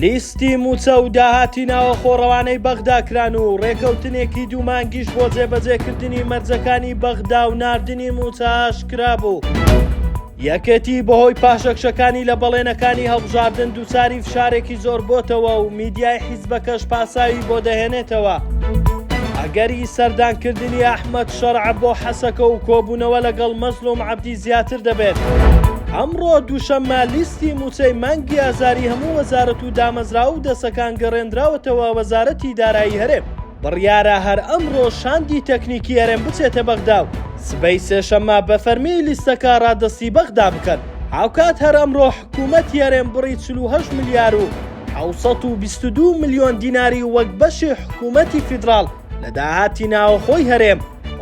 لیستی مووچە و داهاتی ناوەخۆ ڕەوانەی بەغدا کران و ڕێکەوتنێکی دوو مانگیش بۆ جێبەجێکردنی مەرجەکانی بەغدا و ناردنی مووچە ئاشکرا بوو. یەکێتی بەهۆی پاشەکشەکانی لە بەڵێنەکانی هەڵبژاردن دووچاری فشارێکی زۆر بۆتەوە و میدیای حیزبەکەش پاساوی بۆ دەهێنێتەوە. ئەگەری سەردانکردنی ئەحمەد شەرع بۆ حەسەکە و کۆبوونەوە لەگەڵ مەزلوم عەبدی زیاتر دەبێت. ئەمڕۆ دووشەممە لیستی مووچەی مانگی ئازاری هەموو وەزارەت و دامەزراوە و دەسەکان گەڕێندراوەتەوە وەزارەتی دارایی هەرێم. بڕیارە هەر ئەمڕۆ شاندی تەکنیکی هەرێم بچێتە بەغدا و سبەی سێشەممە بە فەرمی لیستەکە ڕادەستی بەغدا بکەن. هاوکات هەر ئەمڕۆ حکوومەتی هەرێم بڕی 48 ملیار و 722 ملیۆن دیناری وەک بەشی حکوومەتی فیدراڵ لە داهاتی ناوەخۆی هەرێم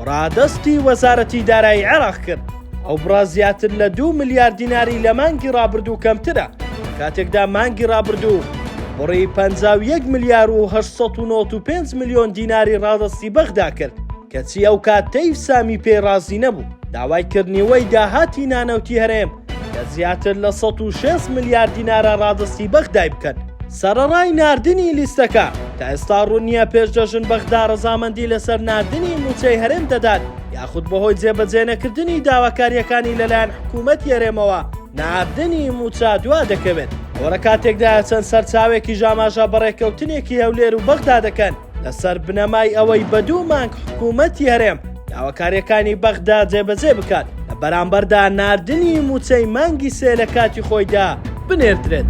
ڕادەستی وەزارەتی دارایی عێراق کرد. ئەو بڕە زیاتر لە 2 ملیار دیناری لە مانگی ڕابردوو کەمترە، لە کاتێکدا مانگی ڕابردوو بڕی 51 ملیار و 895 ملیۆن دیناری ڕادەستی بەغدا کرد، کەچی ئەو کات تەیف سامی پێی ڕازی نەبوو، داوای کرد نیوەی داهاتی نانەوتی هەرێم کە زیاتر لە 160 ملیار دینارە ڕادەستی بەغدای بکەن. سەرەڕای ناردنی لیستەکە، تا ئێستا ڕوون نییە پێش جەژن بەغدا ڕەزامەندی لەسەر ناردنی مووچەی هەرێم دەدات یاخود بەهۆی جێبەجێنەکردنی داواکارییەکانی لەلایەن حکوومەتی هەرێمەوە ناردنی مووچە دوا دەکەوێت. ئەوە لە کاتێکدایە چەند سەرچاوێکیش ئاماژە بە ڕێککەوتنێکی هەولێر و بەغدا دەکەن لەسەر بنەمای ئەوەی بە دوو مانگ حکوومەتی هەرێم داواکارییەکانی بەغدا جێبەجێ بکات، لە بەرامبەردا ناردنی مووچەی مانگی سێ لە کاتی خۆیدا بنێردرێت.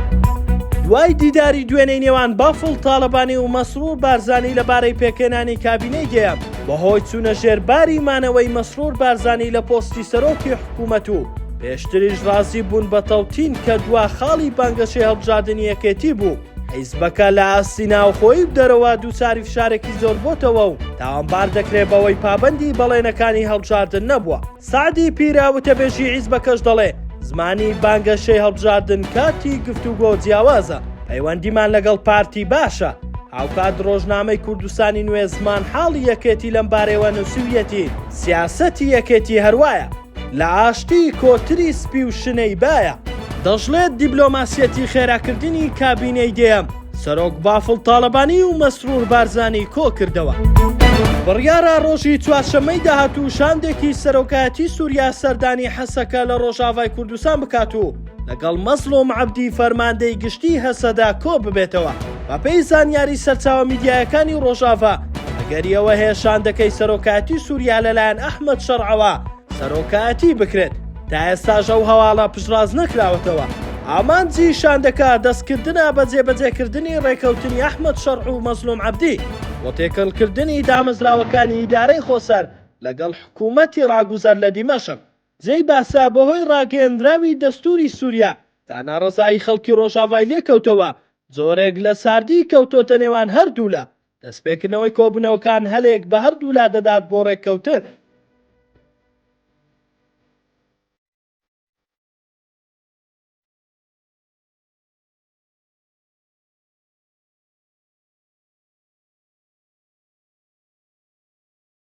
دوای دیداری دوێنێی نێوان بافڵ تاڵەبانی و مەسرور بارزانی لەبارەی پێکهێنانی کابینەی دەیەم، بەهۆی چوونە ژێر باری مانەوەی مەسرور بارزانی لە پۆستی سەرۆکی حکوومەت و پێشتریش ڕازی بوون بە تەوتین کە دوا خاڵی بانگەشەی هەڵبژاردنی یەکێتی بوو، حیزبەکە لە ئاستی ناوخۆیی و دەرەوە دووچاری فشارێکی زۆر بۆتەوە و تاوانبار دەکرێت بەوەی پابەندی بەڵێنەکانی هەڵبژاردن نەبووە. سەعدی پیرە وتەبێژی حیزبەکەش دەڵێ، زمانی بانگەشەی هەڵبژاردن کاتی گفتوگۆ جیاوازە، پەیوەندیمان لەگەڵ پارتی باشە. هاوکات ڕۆژنامەی کوردستانی نوێ زمانحاڵی یەکێتی لەمبارەیەوە نووسیویەتی، سیاسەتی یەکێتی هەروایە. لە ئاشتی کۆتری سپی و شنەی بایە. دەشڵێت دیبلۆماسیەتی خێراکردنی کابینەی دەیەم سەرۆک بافڵ تاڵەبانی و مەسرور بارزانی کۆکردەوە. بڕیارە ڕۆژی چوارشەممەی داهاتوو شاندێکی سەرۆکایەتی سوریا سەردانی حەسەکە لە ڕۆژاڤای کوردستان بکات و لەگەڵ مەزڵوم عەبدی فەرماندەی گشتی هەسەدە کۆببێتەوە. بەپێی زانیاری سەرچاوە میدیایەکانی ڕۆژاڤا، ئەگەری ئەوە هەیە شاندەکەی سەرۆکایەتی سوریا لەلایەن ئەحمەد شەرعەوە سەرۆکایەتی بکرێت، تا ئێستاش ئەو هەواڵە پشتڕاست نەکراوەتەوە. ئامانجی شاندەکە دەستکردنە بە جێبەجێکردنی ڕێکەوتنی ئەحمەد شەرع و مەزلوم عەبدی بۆ تێکەڵکردنی دامەزراوەکانی ئیدارەی خۆسەر لەگەڵ حکوومەتی ڕاگوزەر لە دیمەشق. جێی باسە بەهۆی ڕاگەیەندراوی دەستووری سووریا تا ناڕەزایی خەڵکی ڕۆژاڤای لێکەوتەوە، جۆرێک لە ساردی کەوتۆتە نێوان هەردوولا، دەستپێکردنەوەی کۆبوونەوەکان هەلێک بە هەردوولا دەدات بۆ ڕێککەوتن.